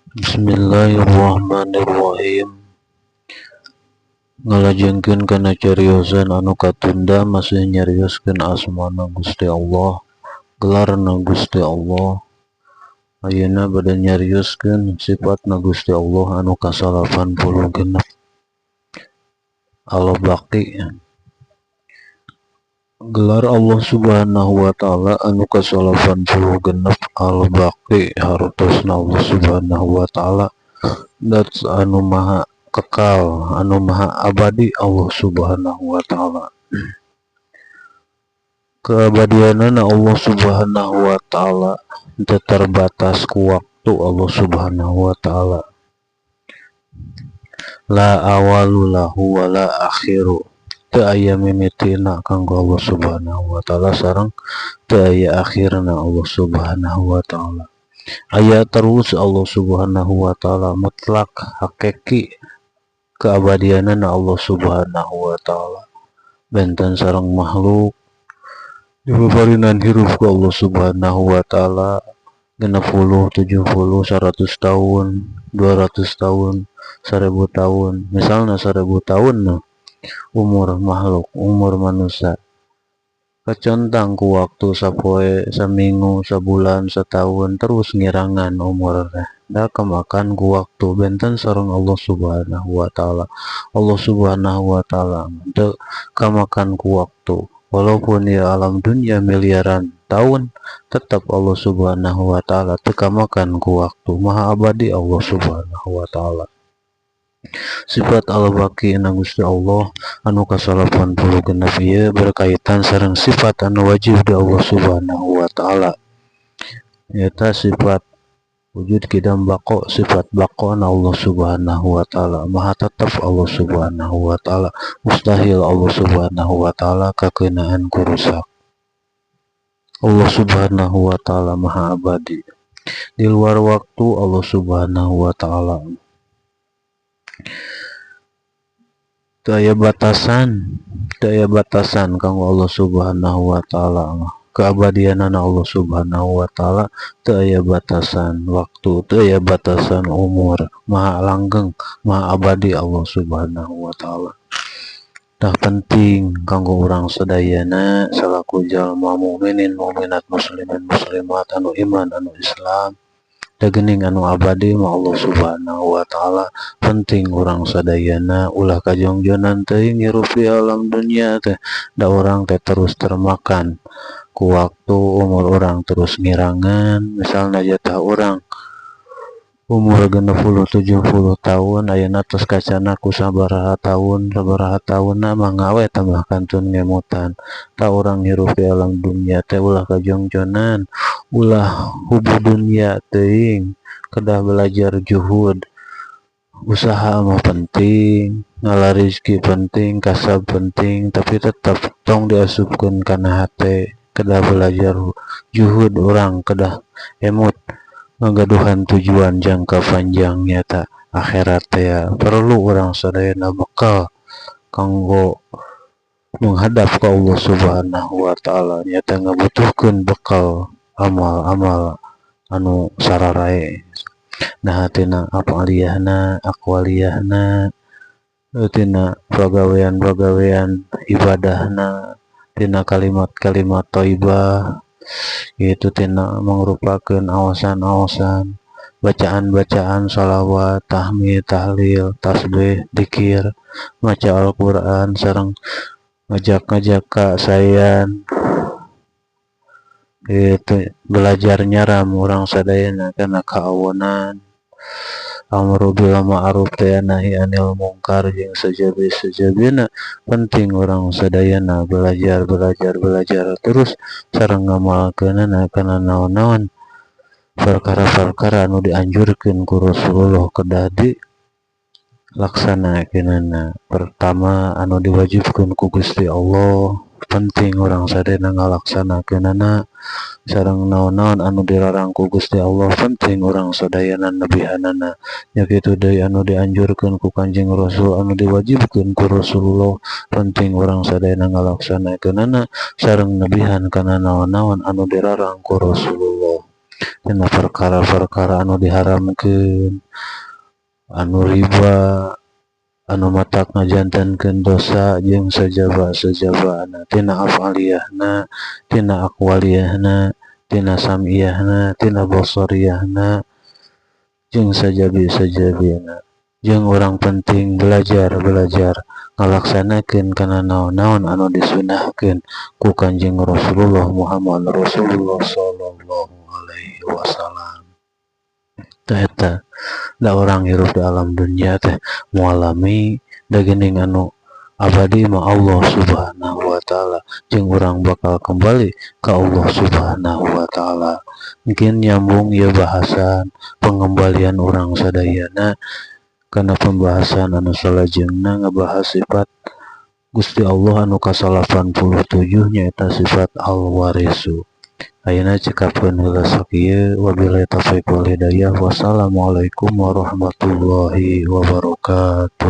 Bismillahirrahmanirrahim. Ngalajengkeun kana cariosan anu katunda masih nyarioskeun asmana Gusti Allah, gelarna Gusti Allah. Ayeuna bade nyarioskeun sifatna Gusti Allah anu ka-86, Al-Baqi. Gelar Allah Subhanahu wa Ta'ala anu ka-86 Al-Baqi, hartosna Allah Subhanahu wa Ta'ala dat anu maha kekal, anu maha abadi Allah Subhanahu wa Ta'ala. Keabadianana Allah Subhanahu wa Ta'ala teu terbatas ku waktu. Allah Subhanahu wa Ta'ala la awalu lahu wala akhiru, teu aya mimitina kanggo Allah Subhanahu wa Ta'ala sareng teu aya akhirna. Allah Subhanahu wa Ta'ala aya terus. Allah Subhanahu wa Ta'ala mutlak, hakiki keabadianana Allah Subhanahu wa Ta'ala, benten sareng makhluk. Dipaparinan hirup ku Allah Subhanahu wa Ta'ala 60, 70, 100 tahun, 200 tahun, 1000 tahun. Misalnya 1000 tahun, nah, umur makhluk, umur manusia kacontang ku waktu sapoe, saminggu, sabulan, setahun, terus ngirangan umur teh da kamakan ku waktu. Benten sareng Allah Subhanahu wa Ta'ala. Allah Subhanahu wa Ta'ala teu kamakan ku waktu. Walaupun ya alam dunia miliaran tahun, tetap Allah Subhanahu wa Ta'ala teu kamakan ku waktu. Maha abadi Allah Subhanahu wa Ta'ala. Sifat Al-Baqi na Gusti Allah anu ka-86 ieu berkaitan sareng sifat anu wajib di Allah Subhanahu wa Ta'ala, nyaeta sifat wujud, kidam, baqo. Sifat baqo na Allah Subhanahu wa Ta'ala, maha tetap Allah Subhanahu wa Ta'ala. Mustahil Allah Subhanahu wa Ta'ala kakeunaan ku rusak. Allah Subhanahu wa Ta'ala maha abadi, di luar waktu Allah Subhanahu wa Ta'ala. Teu aya batasan, teu aya batasan kanggo Allah Subhanahu wa Ta'ala mah. Keabadianana Allah Subhanahu wa Ta'ala teu aya batasan waktu, teu aya batasan umur. Maha langgeng, maha abadi Allah Subhanahu wa Ta'ala. Tah, penting kanggo urang sadayana salaku jalma mukminin mukminat, muslimin muslimat, anu iman, anu Islam. Da geuning anu abadi mah Allah Subhanahu wa Ta'ala. Penting urang sadayana ulah kajongjonan teuing hirup di alam dunia teh, da urang teh terus termakan ku waktu. Umur urang terus ngirangan. Misalna jatah urang umur 60, 70 tahun, ayeuna tos kacana ku sabaraha tahun, sabaraha taunna mangga we tambah kantun ngemutan. Tah, urang hirup di alam dunia teh ulah kajongjonan, ulah hubu dunia teuing, kedah belajar juhud. Usaha mah penting, ngala rezeki penting, kasab penting, tapi tetap tong diasupkeun kana hate. Kedah belajar juhud. Urang kedah emut ngagaduhan tujuan jangka panjang, nyaeta akhirat teh. Perlu urang sadayana bekal kanggo menghadap ka Allah Subhanahu wa Ta'ala, nyaeta ngabutuhkeun bekal amal-amal anu sararae. Nah, tina af'aliyahna, aqwaliyahna, tina pagawean-pagawean ibadahna, tina kalimat-kalimat thayyibah itu, tina mangrupakeun aosan-aosan, bacaan-bacaan, shalawat, tahmid, tahlil, tasbih, dikir, maca Al-Qur'an, sareng ngajak-ngajak kasaean itu. Belajar nyaram urang sadayana kana kaawonan, amru bil ma'ruf teh, nahi anil mungkar, jeung sajabi-sajabina. Penting urang sadayana belajar, belajar, belajar terus sareng ngamalkeunana kana naon-naon perkara-perkara anu dianjurkeun ku Rasulullah kedah dilaksanakeunana. Pertama, anu diwajibkeun ku Gusti Allah, penting urang sadayana ngalaksanakeunana, sareng naon-naon anu dilarang ku Gusti Allah, penting urang sadayana nebihanana. Nya kitu deui anu dianjurkeun ku Kanjeng Rasul, anu diwajibkeun ku Rasulullah, penting urang sadayana ngalaksanakeunana sareng nebihan kana naon-naon anu dilarang ku Rasulullah. Tina perkara-perkara anu diharamkeun, anu riba, anu matak ngajantenkeun dosa jeung sajaba-sajabana, tina af'aliyahna, tina aqwaliyahna, tina sam'iyahna, tina basariyahna, jeung sajabi-sajabina. Jeung urang penting belajar belajar ngalaksanakeun kana naon-naon anu disunahkeun ku Kanjeng Rasulullah Muhammad Rasulullah sallallahu alaihi wasallam. Tah eta da urang hirup di alam dunia teh moal lami, da geuning anu abadi mah Allah Subhanahu wa taala, jeung urang bakal kembali ka Allah Subhanahu wa taala. Mungkin nyambung ieu bahasan pengembalian urang sadayana kana pembahasan anu salajengna, ngabahas sifat Gusti Allah anu ka-87, nyaeta sifat Al-Warisu. Ayeuna cekapkeun heula sakieu, wabillahi taufiq wal hidayah, wassalamualaikum warahmatullahi wabarakatuh.